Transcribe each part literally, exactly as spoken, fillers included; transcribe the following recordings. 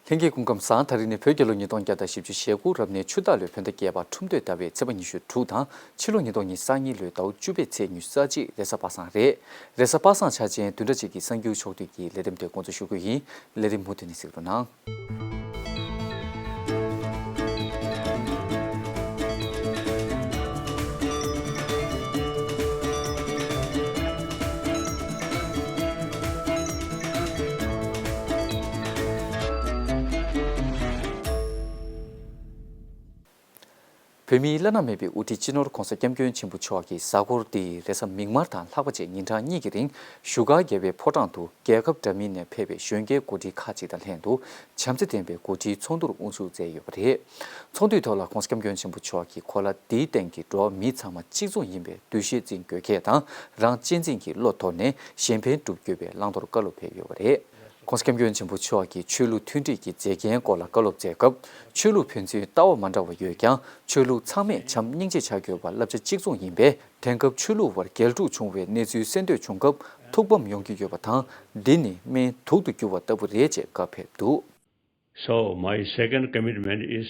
ལྷན་རྒྱས་སྐུ་ཁམས་བཟང་། ད་རིང་ནི་བོད་རྒྱལ་ལོ་ཉིས་སྟོང་བརྒྱ་དང་བཞི་བཅུ་ཞེ་དགུ་རབ་གནས་ཆུ་སྟག་ལོའི་བོད་ཟླ་བརྒྱད་པ་ཁྲུམས་སྟོད་ཟླ་བའི་ཚེས་པ་ཉི་ཤུ་དྲུག་དང་ཕྱི་ལོ་ཉིས་སྟོང་ཉི་ཤུ་རྩ་གཉིས་ལོའི་ཟླ་བ་བཅུ་པའི་ཚེས་ཉི་ཤུ་རྩ་གཅིག་རེས་གཟའ་པ་སངས་རེད། རེས་གཟའ་པ་སངས་འཆར་ཅན་བདུན་ཕྲག་གཅིག་གི་གསར་འགྱུར་ཕྱོགས་བསྡུས་ཀྱི་ལས་རིམ་དེ་འགོ་འཛུགས་ཞུ་རྒྱུ་ཡིན། ལས་རིམ་མུ་མཐུད་ནས་གཟིགས་རོགས་གནང་། བོད་མིའི་བླ་ན་མེད་པའི་དབུ་ཁྲིད་སྤྱི་ནོར་༧གོང་ས་༧སྐྱབས་མགོན་ཆེན་པོ་མཆོག་གི་གཟའ་འཁོར་འདིའི་རེས་གཟའ་མིག་དམར་དང་ལྷག་པ་བཅས་ཉིན་གྲངས་གཉིས་ཀྱི་རིང་བཞུགས་སྒར་རྒྱལ་བའི་ཕོ་བྲང་དུ་རྒྱལ་ཁབ་འདྲ་མིན་ནས་ཕེབས་པའི་གཞོན་སྐྱེས་འགོ་ཁྲིད་ཁག་ཅིག་དང་ལྷན་དུ་བྱམས་བརྩེ་ལྡན་པའི་འགོ་ཁྲིད་ཚོགས་འདུར་དབུ་འཛུགས་མཛད་ཡོད་པ་རེད། ཚོགས་འདུའི་ཐོག་ལ་༧གོང་ས་༧སྐྱབས་མགོན་ཆེན་པོ་མཆོག་གིས་གོ་ལ་འདིའི་སྟེང་གི་འགྲོ་བ་མི་ཚང་མ་གཅིག་མཚུངས་ཡིན་པའི་འདུ་ཤེས་འཛིན་དགོས་གལ་དང་། རང་གཅེས་འཛིན་གྱི་བློ་དོར་ནས་གཞན་ཕན་བསྒྲུབ་དགོས་པའི་བླང་དོར་བཀའ་སློབ་ཕེབས་ཡོད་པ་རེད། ༸གོང་ས་༸སྐྱབས་མགོན་ཆེན་པོ་མཆོག་གིས་ཆོས་ལུགས་མཐུན་སྒྲིལ་གྱི་མཛད་འགན་སྐོར་ལ་བཀའ་སློབ་སྩལ་སྐབས། ཆོས་ལུགས་ཕན་ཚུན་ལྟ་བ་མ་འདྲ་བ་ཡོད་ཀྱང་། ཆོས་ལུགས་ཚང་མས་བྱམས་སྙིང་རྗེ་བྱ་དགོས་པ་བསླབ་བྱ་གཅིག་མཚུངས་ཡིན་པས། དེང་སྐབས་ཆོས་ལུགས་དབར་རྒྱལ་འཁྲུག་བྱུང་བའི་གནས་ཚུལ་གསན་ཐོས་བྱུང་སྐབས་ཐུགས་ཕམ་ཡོང་གི་ཡོད་པ་དང་། འདི་ནི་སྨན་དུག་ཏུ་གྱུར་བ་ལྟ་བུ་རེད་ཅེས་བཀའ་ཕེབས་འདུག། So my second commitment is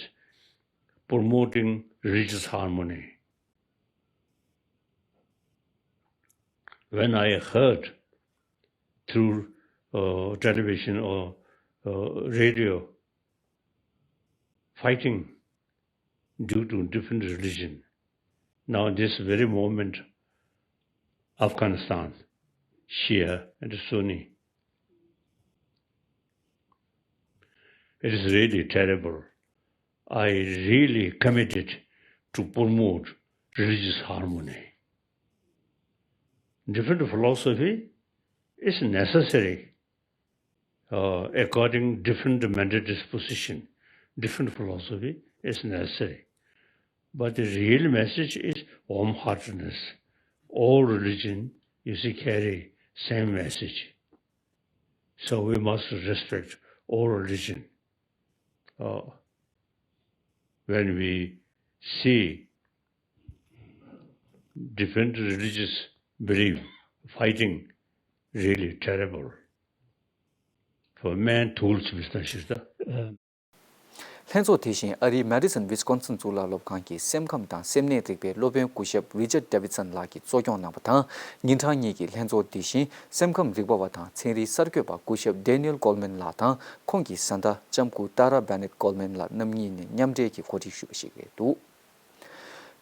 promoting religious harmony. When I heard through uh, television or uh, radio fighting due to different religion, now this very moment, Afghanistan, Shia and Sunni, it is really terrible. I really committed to promote religious harmony. Different philosophy is necessary, uh, according different mental disposition, different philosophy is necessary. But the real message is warm-heartedness. All religion, you see, carry same message. So we must respect all religion. Uh, when we see different religious belief fighting, really terrible. For man tools business. ལྷན་ཚོགས་དེ་བཞིན་ཨ་རིའི་Madison Wisconsin་གཙུག་ལག་སློབ་ཁང་གི་སེམས་ཁམས་དང་སེམས་ནད་རིག་པའི་སློབ་དཔོན་སྐུ་ཞབས་Richard Davidson་ལགས་ཀྱིས་གཙོ་སྐྱོང་གནང་བ་དང་། ཉིན་གྲངས་གཉིས་ཀྱི་ལྷན་ཚོགས་འདི་བཞིན་སེམས་ཁམས་རིག་པ་བ་དང་ཚན་རིག་གསར་འགོད་པ་སྐུ་ཞབས་Daniel Goleman་ལགས་དང་ཁོང་གི་བཟའ་ཟླ་ལྕམ་སྐུ་Tara Bennett Goleman་ལགས་རྣམ་གཉིས་ནས་མཉམ་འབྲེལ་གྱིས་གོ་སྒྲིག་ཞུས་པ་ཞིག་རེད་འདུག།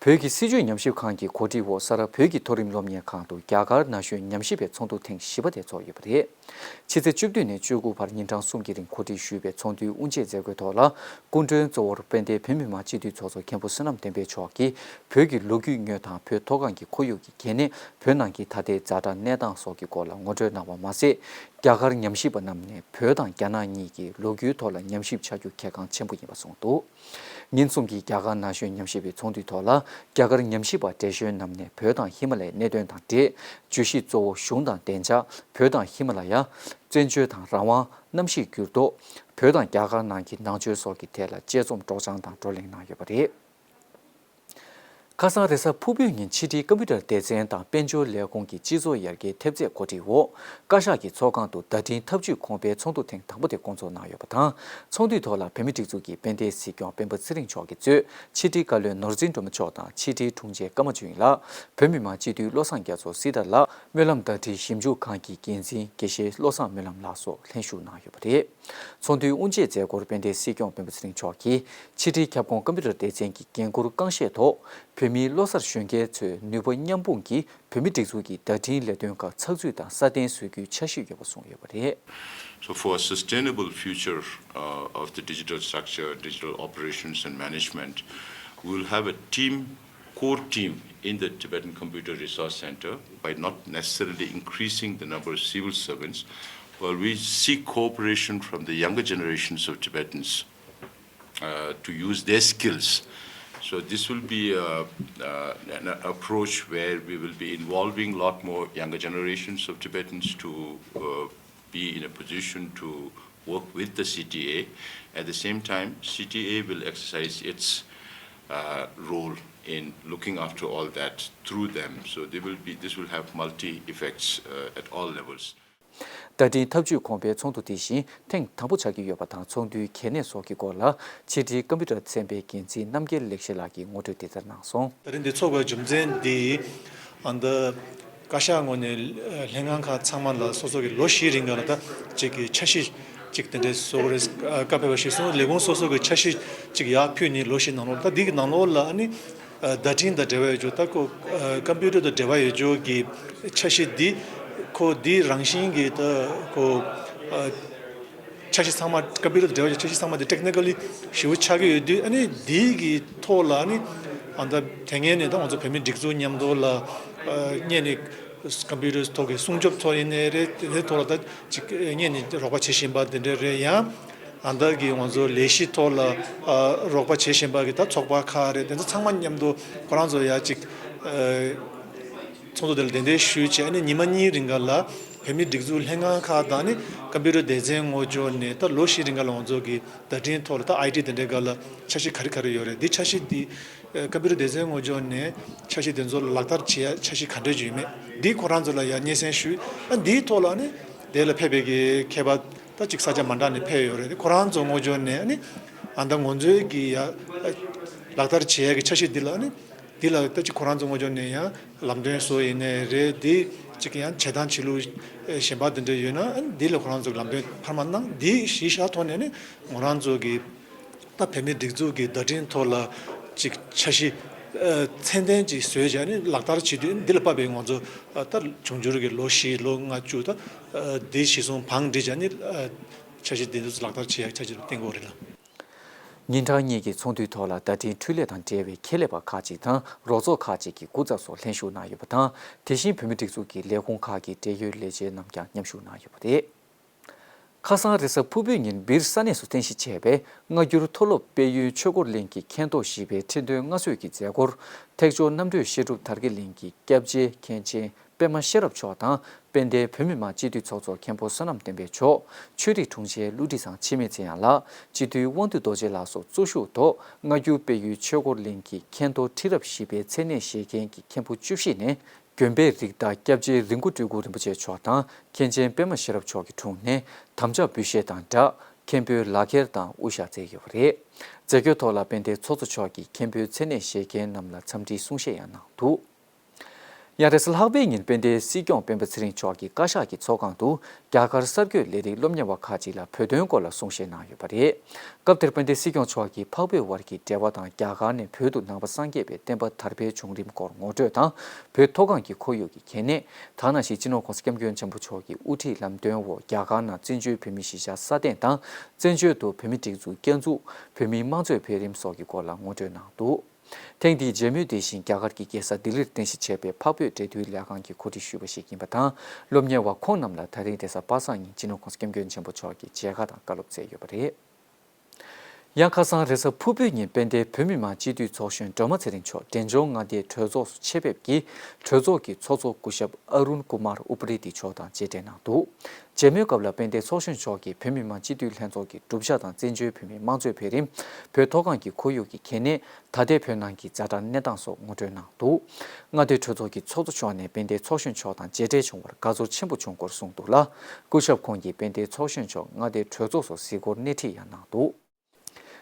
བོད་ཀྱི་སྲིད་བྱུས་ཉམས་ཞིབ་ཁང་གི་གོ་སྒྲིག་འོག་ས་རཱ་བོད་ཀྱི་མཐོ་རིམ་སློབ་གཉེར་ཁང་དུ་རྒྱ་གར་ན་གཞོན་ཉམས་ཞིབ་པའི་ཚོགས་འདུ་ཐེངས་བཞི་པ་དེ་ཚོགས་ཡོད་པ་རེད། ཕྱི་ཚེས་བཅུ་བདུན་ནས་བཅུ་དགུ་བར་ཉིན་གྲངས་གསུམ་གྱི་རིང་གོ་སྒྲིག་ཞུས་པའི་ཚོགས་འདུའི་དབུ་འབྱེད་མཛད་སྒོའི་ཐོག་ལ། སྐུ་མགྲོན་གཙོ་བོར་དཔལ་ལྡན་བོད་མི་མང་སྤྱི་འཐུས་ཚོགས་གཙོ་མཁན་པོ་བསོད་ནམས་བསྟན་འཕེལ་མཆོག་གིས་བོད་ཀྱི་ལོ་རྒྱུས་དངོས་དང་བོད་མཐོ་སྒང་གི་ཁོར་ཡུག་གི་གལ་གནད། བོད་ནང་གི་ད་ལྟའི་ཛ་དྲག་གནས་སྟངས་སོགས་ཀྱི་སྐོར་ལ་ངོ་སྤྲོད་གནང་བ་མ་ཟད། རྒྱ་གར་ཉམས་ཞིབ་པ་རྣམས་ནས་བོད་དང་རྒྱ་ནག་གཉིས་ཀྱི་ལོ་རྒྱུས་ཐོག་ལ་ཉམས་ཞིབ་བྱ་རྒྱུ་གལ་འགངས་ཆེན་པོ་ཡིན་པ་གསུངས་འདུག། ཉིན་གསུམ་གྱི་རྒྱ་གར་ན་གཞོན་ཉམས་ཞིབ་པའི་ཚོགས་འདུའི་ཐོག་ལ། རྒྱ་གར་ཉམས་ཞིབ་པ་བགྲེས་གཞོན་རྣམས་ནས་བོད་དང་ཧི་མ་ལ་ཡའི་གནད་དོན་དང་འབྲེལ། བརྗོད་གཞི་གཙོ་བོ་གཞུང་དང་བདེ་འཇགས། བོད་དང་ཧི་མ་ལ་ཡ། བཙན་བྱོལ་དང་རང་དབང་། གནམ་གཤིས་འགྱུར་ལྡོག། བོད་དང་རྒྱ་གར་ནང་གི་ནང་ཆོས་སོགས་ཀྱི་ཐད་ལ་དཔྱད་རྩོམ་སྒྲོག་སྦྱང་དང་བགྲོ་གླེང་གནང་ཡོད་པ་རེད། ཁ་སང་རེས་གཟའ་ཕུར་བུའི་ཉིན་ཕྱི་དྲིལ་ཀམ་པུ་ཊར་སྡེ་ཚན་དང་དཔལ་འབྱོར་ལས་ཁུངས་ཀྱི་སྤྱི་ཚོགས་ཡར་རྒྱས་ཐེབས་རྩའི་གོ་སྒྲིག་འོག། བཀའ་ཤག་གི་ཚོགས་ཁང་དུ་བརྡ་འཕྲིན་འཐབ་ཇུས་གོང་འཕེལ་ཚོགས་འདུ་ཐེངས་དང་པོ་དེ་བསྐོང་ཚོགས་གནང་ཡོད་པ་དང་། ཚོགས་འདུའི་ཐོག་ལ་བོད་མིའི་སྒྲིག་འཛུགས་ཀྱི་དཔལ་ལྡན་སྲིད་སྐྱོང་སྤེན་པ་ཚེ་རིང་མཆོག་གིས་གཙོས། ཕྱི་དྲིལ་བཀའ་བློན་ནོར་འཛིན་སྒྲོལ་མ་མཆོག་དང་ཕྱི་དྲིལ་དྲུང་ཆེ་ཀརྨ་ཆོས་དབྱིངས་ལགས། བོད་མི་མང་སྤྱི་འཐུས་བློ་བཟང་རྒྱ་མཚོ་སྲི་ཐར་ལགས། སྨོན་ལམ་བརྡ་འཕྲིན་ཞིབ་འཇུག་ཁང་གི་འགན་འཛིན་དགེ་བཤེས་བློ་བཟང་སྨོན་ལམ་ལགས་སོགས་ལྷན་ཞུགས་གནང་ཡོད་པ་རེད། ཚོགས་འདུའི་དབུ་འབྱེད་མཛད་སྒོར་དཔལ་ལྡན་སྲིད་སྐྱོང་སྤེན་པ་ཚེ་རིང་མཆོག་གིས། ཕྱི་དྲིལ་ཁྱབ་ཁོངས་ཀམ་པུ་ཊར་སྡེ་ཚན་གྱི་འགན་འཁུར་རྐང་བཞེས་ཐོག། བོད་མིའི་བློ་གསར་གཞོན་སྐྱེས་ཚོས་ནུས་པ་མཉམ་སྤུངས་ཀྱིས་བོད་མིའི་སྒྲིག་འཛུགས་ཀྱི་བརྡ་འཕྲིན་ལས་དོན་ཁག་ཚགས་ཚུད་དང་སྲ་བརྟན་བཟོ་རྒྱུའི་འཆར་གཞི་ཡོད་པ་གསུངས་ཡོད་པ་རེད། So for a sustainable future uh, of the digital structure, digital operations and management, we will have a team, core team in the Tibetan Computer Resource Center by not necessarily increasing the number of civil servants, while we seek cooperation from the younger generations of Tibetans uh, to use their skills. So this will be a, uh, an approach where we will be involving a lot more younger generations of Tibetans to uh, be in a position to work with the C T A. At the same time, C T A will exercise its uh, role in looking after all that through them. So they will be, this will have multi effects uh, at all levels. བརྡ་འཕྲིན་འཐབ་ཇུས་ཁང་པའི་ཚོགས་འདུ་དེ་བཞིན་ཐེངས་དང་པོ་ཆགས་ཀྱི་ཡོད་པ་དང་། ཚོགས་འདུའི་གལ་གནད་སོགས་ཀྱི་སྐོར་ལ་ཕྱི་དྲིལ་ཀམ་པུ་ཊར་ཚན་པའི་འགན་འཛིན་རྣམ་རྒྱལ་ལེགས་བཤད་ལགས་ཀྱིས་ངོ་སྤྲོད་འདི་ལྟར་གནང་སོང་། ད་རིང་འདི་ཚོགས་པའི་རྒྱུ་མཚན་འདི་ཨ་ད་བཀའ་ཤག་ངོས་ནས་ལྷན་ཁང་ཁག་ཚང་མ་ལ་སོ་སོ་གི་ལོ་བཞིའི་རིང་ག་ལ་ད་ཅིག་གི་འཆར་གཞི་ཅིག་དེ་འདྲའི་བཟོ་དགོས་རེད་བཀའ་ཕེབས་པ་ཞིག་སོང་། ལས་ཁུངས་སོ་སོ་གི་འཆར་གཞི་ཅིག་ཡར་ཕུལ་ནས་ལོ་བཞི་ནང་ལོགས་ད་འདི་གི་ནང་ལོགས་ལ་ཨ་ནི་བརྡ་འཕྲིན་དང་འབྲེལ་བ་ཡོད་ཅོག་ད་ཁོ་ཀམ་པུ་ཊར་དང་འབྲེལ་བ་ཡོད་ཅོག་གི་འཆར་གཞི་འདི་ཁོ་འདི་རང་བཞིན་གྱི་ད་ཁོ་འཆར་གཞི་ཚང་མ་ཀམ་པུ་ཊར་དང་འབྲེལ་བ་ཡོད་འཆར་གཞི་ཚང་མ་འདི་ཊེག་ནི་ཀལ་ལི་ཞེ་པོ་ཆགས་ཀྱི་ཡོད་དུས་ཨ་ནི་འདི་གི་ཐོག་ལ་ཨ་ནི་ཨ་ད་དེ་སྔོན་ནས་ད་ང་ཚོ་བོད་མིའི་སྒྲིག་འཛུགས་མཉམ་དུ་ལ་སྔོན་ནས་ཀམ་པུ་ཊར་ཐོག་གི་སྲུང་སྐྱོབ་ཐོག་ཡིན་ནའི་རེད། དེ་ཐོག་ལ་ད་ཅིག་སྔོན་ནས་རོགས་པ་བྱེད་བཞིན་པ་འདི་འདྲ་རེད། ཡང་ཨ་ད་གི་ང་ཚོ་ལས་གཞི་ཐོག་ལ་རོགས་པ་བྱེད་བཞིན་པ་གི་ད་ཚོགས་པ་ཁག་རེད། དེ་ཚོ་ཚང་མ་མཉམ་དུ་ཁོ་རང་ཚོ་ཡ་ཅིག་ཚོགས་འདུ་དེ་ལ་གདན་འདྲེན་ཞུས་བྱས་ཨ་ནི་ཉི་མ་གཉིས་རིང་ག་ལ་བོད་མིའི་སྒྲིག་འཛུགས་ལྷན་ཁང་ཁག་དང་ནི་ཀམ་པུ་ཊར་སྡེ་ཚན་ངོས་ཕྱོགས་ནས་ད་ལོ་བཞི་རིང་ག་ལ་ང་ཚོ་གི་བརྡ་འཕྲིན་ཐོག་ལ་ད་ཨའི་ཊི་དེ་འདྲའི་སྒང་ལ་འཆར་གཞི་ག་རེ་ག་རེ་ཡོད་རེད། འདི་འཆར་གཞི་འདི་ཀམ་པུ་ཊར་སྡེ་ཚན་ངོས་ཕྱོགས་ནས་འཆར་གཞི་དེ་ཚོ་ལག་བསྟར་བྱེད་ཡ་འཆར་གཞི་ག་འདྲ་ཅིག་ཡོད་མེད་འདི་ཁོ་རང་ཚོ་ལ་ཡ་སྙན་སེང་ཞུས། ཨ་འདིའི་ཐོག་ལ་ནི་དེ་ལ་ཕེབས་པའི་གི་མཁས་པ་ད་ཅིག་ས་ཆ་མ་འདྲ་ནས་ཕེབས་ཡོད་རེད། ཁོ་རང་ཚོ་ངོས་ཕྱོགས་ནས་ནི་ཨ་ད་ང་ཚོའི་གི་ཡ་ལག་བསྟར་བྱེད་ཡ་གི་འཆར་གཞི་འདི་ལ་ནི་འདི་ལ་ད་ཅིག་ཁོ་རང་ཚོ་ངོས་ཕྱོགས་ནས་ཡང་ལམ་སྟོན་བཟོ་ཡིན་ནའི་རེད། འདི་ཅིག་ཡང་བྱེད་སྟངས་བྱེད་ལུགས་གཞན་པ་འདི་འདྲ་ཡོད་ན་ཨ་ནི་འདི་ལ་ཁོ་རང་ཚོ་ལམ་སྟོན་འཕར་མ་གནང་། འདི་གཞི་བཞག་ཐོག་ནས་ནི་ང་རང་ཚོ་གི་ད་བོད་མིའི་སྒྲིག་འཛུགས་ཀྱི་བརྡ་འཕྲིན་ཐོག་ལ་ཅིག་འཆར་གཞི་ཨ་ཚད་ལྡན་ཅིག་བཟོས་བྱས་ནི་ལག་བསྟར་བྱེད་དུས་འདི་ལ་དཔག་པའི་ང་ཚོ་ཨ་ད་འབྱུང་འགྱུར་གྱི་ལོ་བཞི་ལོ་ལྔ་བཅུ་ད་ཨ་འདི་གཞི་བཟུང་བང་སྒྲིག་བྱས་ནི་ཨ་འཆར་གཞི་འདི་ཚོ་ལག་བསྟར་བྱེད་ཡག་འཆར་གཞི་ལ་བརྟེན་དགོས་རེད་ལ། ཉིན་གྲངས་གཉིས་ཀྱི་ཚོགས་འདུའི་ཐོག་ལ་བརྡ་འཕྲིན་འཕྲུལ་ལས་དང་འབྲེལ་བའི་ཁེ་ལས་པ་ཁག་ཅིག་དང་རོགས་ཚོགས་ཁག་ཅིག་གི་སྐུ་ཚབ་སོགས་ལྷན་ཞུགས་གནང་ཡོད་པ་དང་། དེ་བཞིན་བོད་མིའི་སྒྲིག་འཛུགས་ཀྱི་ལས་ཁུངས་ཁག་གི་འབྲེལ་ཡོད་ལས་བྱེད་རྣམས་ཀྱང་མཉམ་ཞུགས་གནང་ཡོད་པ་རེད། ཁ་སང་རེས་གཟའ་ཕུར་བུའི་ཉིན་སྦིར་ས་གནས་སུ་རྟེན་གཞི་བྱས་པའི་སྔ་འགྱུར་མཐོ་སློབ་དཔལ་ཡུལ་ཆོས་འཁོར་གླིང་གི་མཁན་ཐོག་བཞི་པའི་ཁྲི་འདོན་མངའ་གསོལ་གྱི་མཛད་སྒོར་ཐེག་མཆོག་རྣམ་གྲོལ་བཤད་སྒྲུབ་དར་དཀར་གླིང་གི་སྐྱབས་རྗེ་མཁན་ཆེན་པད་མ་ཤེས་རབ་མཆོག་དང་། དཔལ་ལྡན་བོད་མི་མང་སྤྱི་འཐུས་ཚོགས་གཙོ་མཁན་པོ་བསོད་ནམས་བསྟན་འཕེལ་མཆོག་ཆོས་རིག་དྲུང་ཆེ་བློ་གྲོས་ཚང་འཆི་མེད་ཚེ་དབྱངས་ལགས། སྤྱི་འཐུས་དབང་འདུས་རྡོ་རྗེ་ལགས་སོགས་གཙོ་བཞུགས་ཐོག་སྔ་འགྱུར་དཔལ་ཡུལ་ཆོས་འཁོར་གླིང་གི་མཁན་ཐོག་ཁྲི་རབས་བཞི་པའི་མཚན་གནས་བཞེས་མཁན་གྱི་མཁན་པོ་བཅུ་བཞི་ནས། དགོན་པའི་རིགས་བདག་སྐྱབས་རྗེ་རི་མགོ་སྤྲུལ་སྐུ་རིན་པོ་ཆེ་མཆོག་དང་མཁན་ཆེན་པད་མ་ཤེས་རབ་མཆོག་གི་དྲུང་ནས་དམ་བཅའ་འབུལ་བཞེས་དང་སྦྲགས་མཁན་པོའི་ལག་འཁྱེར་དང་དབུ་ཞྭ་བསྩལ་ཡོད་པ་རེད། མཛད་སྒོའི་ཐོག་ལ་དཔལ་ལྡན་ཚོགས་གཙོ་མཆོག་གིས་མཁན་པོའི་མཚན་གནས་བཞེས་མཁན་རྣམས་ལ་འཚམས་འདྲིའི་གསུང་བཤད་ཡང་གནང་འདུག་ཡང་རེས་གཟའ་ལྷག་པའི་ཉིན་དཔལ་ལྡན་སྲིད་སྐྱོང་སྤེན་པ་ཚེ་རིང་མཆོག་གིས་བཀའ་ཤག་གི་ཚོགས་ཁང་དུ་རྒྱ་གར་གསར་འགོད་ལས་རིགས་སློབ་གཉེར་བ་ཁག་ཅིག་ལ་བོད་དོན་སྐོར་ལ་གསུང་བཤད་གནང་ཡོད་པ་རེད། སྐབས་དེར་དཔལ་ལྡན་སྲིད་སྐྱོང་མཆོག་གིས་འཕགས་བོད་དབར་གྱི་འབྲེལ་བ་དང་རྒྱ་གར་ནས་བོད་དུ་ནང་པ་སངས་རྒྱས་པའི་བསྟན་པ་དར་འཕེལ་བྱུང་རིམ་སྐོར་ངོ་སྤྲོད་དང་། བོད་མཐོ་སྒང་གི་ཁོར་ཡུག་གི་གལ་གནད། ད་ག་ནང་བཞིན་སྤྱི་ནོར་༸གོང་ས་༸སྐྱབས་མགོན་ཆེན་པོ་མཆོག་གི་དབུ་ཁྲིད་ལམ་སྟོན་འོག་རྒྱ་གར་ནང་བཙན་བྱོལ་བོད་མིའི་གཞིས་ཆགས་སྲ་བརྟན་དང་། བཙན་བྱོལ་དུ་བོད་མིའི་སྒྲིག་འཛུགས་བསྐྱར་འཛུགས། བོད་མིའི་དམངས་གཙོའི་འཕེལ་རིམ་སོགས་ཀྱི་སྐོར་ལ་ངོ་སྤྲོད་གནང་འདུག་ཐེངས་འདིའི་མཇལ་མོལ་དེ་བཞིན་རྒྱ་གར་གྱི་རྒྱལ་ས་ལྡི་ལིར་རྟེན་གཞི་བྱས་པའི་འཕགས་བོད་འབྲེལ་མཐུད་ལས་ཁང་གིས་གོ་སྒྲིག་ཞུས་པ་ཞིག་ཡིན་པ་དང་། སློབ་གཉེར་བ་ཁོང་རྣམས་ལ་ད་རིང་རེས་གཟའ་པ་སངས་ཉིན་སྤྱི་ནོར་༸གོང་ས་༸སྐྱབས་མགོན་ཆེན་པོ་མཆོག་གིས་མཇལ་ཁ་དང་བཀའ་སློབ་སྩལ་ཡོད་པ་རེད། ཡང་ཁ་སང་རེས་གཟའ་ཕུར་བུའི་ཉིན་དཔལ་ལྡན་བོད་མི་མང་སྤྱི་འཐུས་ཚོགས་གཞོན་སྒྲོལ་མ་ཚེ་རིང་མཆོག་འབྲས་ལྗོངས་མངའ་སྡེའི་གྲོས་ཚོགས་སུ་ཆེད་ཕེབས་ཀྱིས་གྲོས་ཚོགས་ཀྱི་ཚོགས་གཙོ་སྐུ་ཞབས་ཨ་རུན་ཀུ་མར་ཨུ་པ་རི་ཏི་མཆོག་དང་མཇལ་འཕྲད་གནང་འདུག་མཇལ་མོལ་སྐབས་ལ་དཔལ་ལྡན་ཚོགས་གཞོན་མཆོག་གིས་བོད་མི་མང་སྤྱི་འཐུས་ལྷན་ཚོགས་ཀྱི་གྲུབ་ཆ་དང་བཙན་བྱོལ་བོད་མིའི་དམངས་གཙོའི་འཕེལ་རིམ། བོད་མཐོ་སྒང་གི་ཁོར་ཡུག་གི་གལ་གནད། ད་ལྟའི་བོད་ནང་གི་ཛ་དྲག་གནས་སྟངས་སོགས་ངོ་སྤྲོད་གནང་འདུག་མངའ་སྡེའི་གྲོས་ཚོགས་ཀྱི་ཚོགས་གཙོ་མཆོག་ནས་དཔལ་ལྡན་ཚོགས་གཞོན་མཆོག་དང་མཇལ་འཕྲད་བྱུང་བར་དགའ་ཚོར་ཆེན་པོ་བྱུང་སྐོར་གསུངས་འདུག་ལ། སྐུ་ཞབས་ཁོང་གིས་དཔལ་ལྡན་ཚོགས་གཞོན་མཆོག་མངའ་སྡེའི་གྲོས་ཚོགས་སུ་གཟིགས་སྐོར་སྣེ་ཁྲིད་ཡང་གནང་འདུག་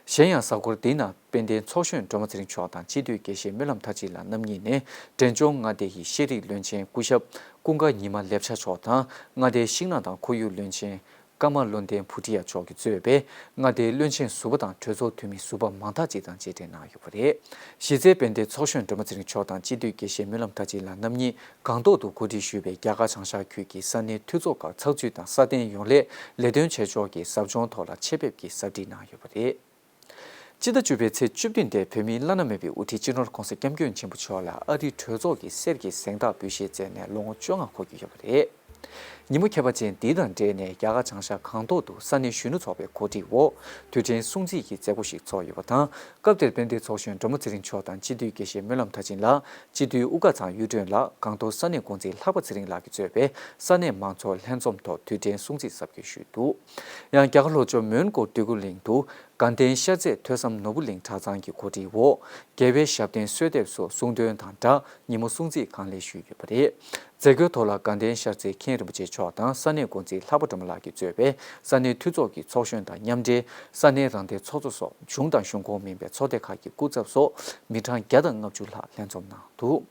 གཞན་ཡང་གཟའ་འཁོར་འདིའི་ནང་དཔལ་ལྡན་ཚོགས་གཞོན་སྒྲོལ་མ་ཚེ་རིང་མཆོག་དང་སྤྱི་འཐུས་དགེ་བཤེས་སྨོན་ལམ་མཐར་ཕྱིན་ལགས་རྣམ་གཉིས་ནས་འབྲས་ལྗོངས་མངའ་སྡེ་ཡི་ཤེས་རིག་བློན་ཆེན་སྐུ་ཞབས་ཀུན་དགའ་ཉི་མ་ལེབ་ཆ་མཆོག་དང་མངའ་སྡེའི་ཤིང་ནགས་དང་ཁོར་ཡུག་བློན་ཆེན་ཀརྨ་བློ་ལྡན་བྷུ་ཏི་ཡ་མཆོག་གིས་གཙོས་པའི་མངའ་སྡེའི་བློན་ཆེན་ཟུར་པ་དང་གྲོས་ཚོགས་འཐུས་མི་ཟུར་པ་མང་དག་ཅིག་དང་མཇལ་འཕྲད་གནང་ཡོད་པ་རེད། གཞི་རྩའི་དཔལ་ལྡན་ཚོགས་གཞོན་སྒྲོལ་མ་ཚེ་རིང་མཆོག་དང་སྤྱི་འཐུས་དགེ་བཤེས་སྨོན་ལམ་མཐར་ཕྱིན་ལགས་རྣམ་གཉིས་སྒང་ཏོག་ཏུ་གོ་སྒྲིག་ཞུས་པའི་རྒྱ་གར་བྱང་ཤར་ཁུལ་གྱི་ས་གནས་འཐུས་ཚོགས་ཁག་ཚགས་ཚུད་དང་སྲ་བརྟན་ཡོང་སླད་ལས་དོན་བྱེད་ཕྱོགས་ཀྱི་ཟབ་སྦྱོང་ཐོག་ལ་ཆེད་ཕེབས་ཀྱིས་ཟབ་ཁྲིད་གནང་ཡོད་པ་རེད། སྤྱི་ཟླ་བཅུ་པའི་ཚེས་བཅུ་བདུན་དེ་བོད་མིའི་བླ་ན་མེད་པའི་དབུ་ཁྲིད་སྤྱི་ནོར་༸གོང་ས་༸སྐྱབས་མགོན་ཆེན་པོ་མཆོག་ལ་ཨ་རིའི་གྲོས་ཚོགས་ཀྱི་གསེར་གྱི་གཟེངས་རྟགས་འབུལ་བཞེས་མཛད་ནས་ལོ་ངོ་བཅོ་ལྔ་འཁོར་གྱི་ཡོད་པ་རེད། ཉིན་མོ་ཁྱད་པར་ཅན་འདི་དང་འབྲེལ་ནས་རྒྱ་གར་བྱང་ཤར་སྒང་ཏོག་ཏུ་ས་གནས་གཞོན་ནུ་ཚོགས་པའི་གོ་སྒྲིག་འོག་དུས་དྲན་སྲུང་བརྩི་གི་མཛད་སྒོ་ཞིག་ཚོགས་ཡོད་པ་དང་། སྐབས་དེར་དཔལ་ལྡན་ཚོགས་གཞོན་སྒྲོལ་མ་ཚེ་རིང་མཆོག་དང་སྤྱི་འཐུས་དགེ་བཤེས་སྨོན་ལམ་མཐར་ཕྱིན་ལགས། སྤྱི་འཐུས་དབུ་དཀར་ཚང་གཡུ་སྒྲོན་ལགས། སྒང་ཏོག་ས་གནས་འགོ་འཛིན་ལྷག་པ་ཚེ་རིང་ལགས་ཀྱིས་གཙོས་པའི་ས་གནས་མང་ཚོགས་ལྷན་འཛོམས་ཐོག་དུས་དྲན་སྲུང་བརྩི་གཟབ་རྒྱས་ཞུས་འདུག་ཡང་རྒྱ་གར་ལྷོ་ཕྱོགས་མོན་གྷོ་འདོད་རྒུ་གླིང་དུ་དགའ་ལྡན་ཤར་རྩེ་ཐོས་བསམ་ནོར་བུ་གླིང་གྲྭ་ཚང་གི་གོ་སྒྲིག་འོག་རྒྱལ་བའི་ཞབས་བརྟན་གསོལ་འདེབས་སོགས་གསུང་འདོན་དང་སྦྲགས་ཉིན་མོ་སྲུང་བརྩི་གང་ལེགས་ཞུས་ཡོད་པ་རེད། མཛད་སྒོའི་ཐོག་ལ་དགའ་ལྡན་ཤར་རྩེའི་མཁན་རིན་པོ་ཆེ་ མཆོག་དང་ས་གནས་འགོ་འཛིན་ལྷག་པ་སྒྲོལ་མ་ལགས་ཀྱིས་གཙོས་པའི་ས་གནས་འཐུས་ཚོགས་ཀྱི་ཚོགས་གཞོན་དང་མཉམ་འབྲེལ་ས་གནས་རང་བདེན་ཚོགས་གཙོ་སོགས་གཞུང་དང་གཞུང་ཁོངས་མིན་པའི་ཚོགས་སྡེ་ཁག་གི་སྐུ་ཚབ་སོགས་མི་གྲངས་བརྒྱ་དང་ལྔ་བཅུ་ལྷག་ལྷན་འཛོམས་གནང་འདུག།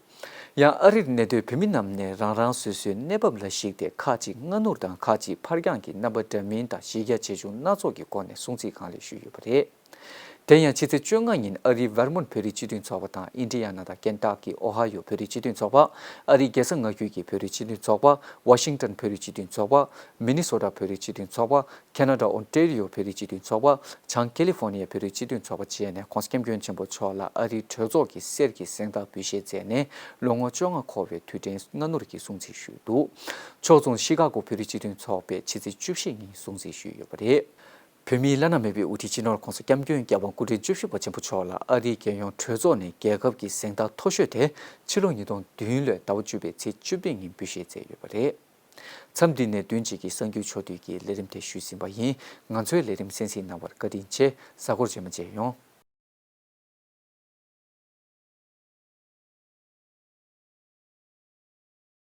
ཡང་ཨ་རིར་གནས་སྡོད་བོད་མི་རྣམས་ནས་རང་རང་སོ་སོའི་གནས་བབ་ལ་གཞིགས་ཏེ་ཁག་ཅིག་སྔ་སྣུར་དང་ཁག་ཅིག་ཕར་འགྱངས་ཀྱིས་རྣམ་པ་འདྲ་མིན་དང་གཞི་རྒྱ་ཇེ་ཆུང་སྣ་ཚོགས་ཀྱི་སྒོ་ནས་སྲུང་བརྩི་གང་ལེགས་ཞུས་ཡོད་པ་རེད། དེ་ཡང་ཕྱི་ཚེས་བཅོ་ལྔ་ཉིན་ཨ་རིའི་ཝེར་མོན་བོད་རིགས་སྤྱི་མཐུན་ཚོགས་པ་དང་ཨིན་ཌི་ཡ་ན་དང་ཀེན་ཏག་ཀི་ཨོ་ཧ་ཡོ་བོད་རིགས་སྤྱི་མཐུན་ཚོགས་པ། ཨ་རིའི་རྒྱལ་ས་མངའ་ཁུལ་གྱི་བོད་རིགས་སྤྱི་མཐུན་ཚོགས་པ། ཝ་ཤིང་ཏོན་བོད་རིགས་སྤྱི་མཐུན་ཚོགས་པ། མི་ནི་སོ་ཊ་བོད་རིགས་སྤྱི་མཐུན་ཚོགས་པ། ཁེ་ན་ཌ་ཨོན་ཊེ་རི་ཡོ་བོད་རིགས་སྤྱི་མཐུན་ཚོགས་པ། བྱང་ཀེ་ལི་ཧྥོ་ནི་ཡ་བོད་རིགས་སྤྱི་མཐུན་ཚོགས་པ་བཅས་ནས་༸གོང་ས་༸སྐྱབས་མགོན་ཆེན་པོ་མཆོག་ལ་ཨ་རིའི་གྲོས་ཚོགས་ཀྱི་གསེར་གྱི་གཟེངས་རྟགས་འབུལ་བཞེས་མཛད་ནས་ལོ་ངོ་བཅོ་ལྔ་འཁོར་བའི་དུས་དྲན་སྔ་སྣུར་གྱིས་སྲུང་བརྩི་ཞུས་འདུག། ཕྱོགས་མཚུངས་ཤི་ཀ་གོ་བོད་རིགས་སྤྱི་མཐུན་ཚོགས་པས་ཕྱི་ཚེས་བཅུ་བཞི་ཉིན་སྲུང་བརྩི་ཞུས་ཡོད་པ་རེད། བོད་མིའི་བླ་ན་མེད་པའི་དབུ་ཁྲིད་སྤྱི་ནོར་༸གོང་ས་༸སྐྱབས་མགོན་རྒྱལ་དབང་སྐུ་ཕྲེང་བཅུ་བཞི་པ་ཆེན་པོ་མཆོག་ལ་ཨ་རིའི་རྒྱལ་ཡོངས་གྲོས་ཚོགས་ནས་རྒྱལ་ཁབ་ཀྱི་གཟེངས་རྟགས་མཐོ་ཤོས་དེ་ཕྱི་ལོ་ཉིས་སྟོང་བདུན་ལོའི་ཟླ་བ་བཅུ་པའི་ཚེས་བཅུ་བདུན་ཉིན་འབུལ་བཞེས་མཛད་ཡོད་པ་རེད། མཚམས་འདི་ནས་བདུན་གཅིག་གི་གསར་འགྱུར་ཕྱོགས་བསྡུས་ཀྱི་ལས་རིམ་དེ་ཞུས་ཟིན་པ་ཡིན། ང་ཚོའི་ལས་རིམ་གསན་གཟིགས་གནང་བར་བཀའ་དྲིན་ཆེ། གཟའ་འཁོར་རྗེས་མ་མཇལ་ཡོང་།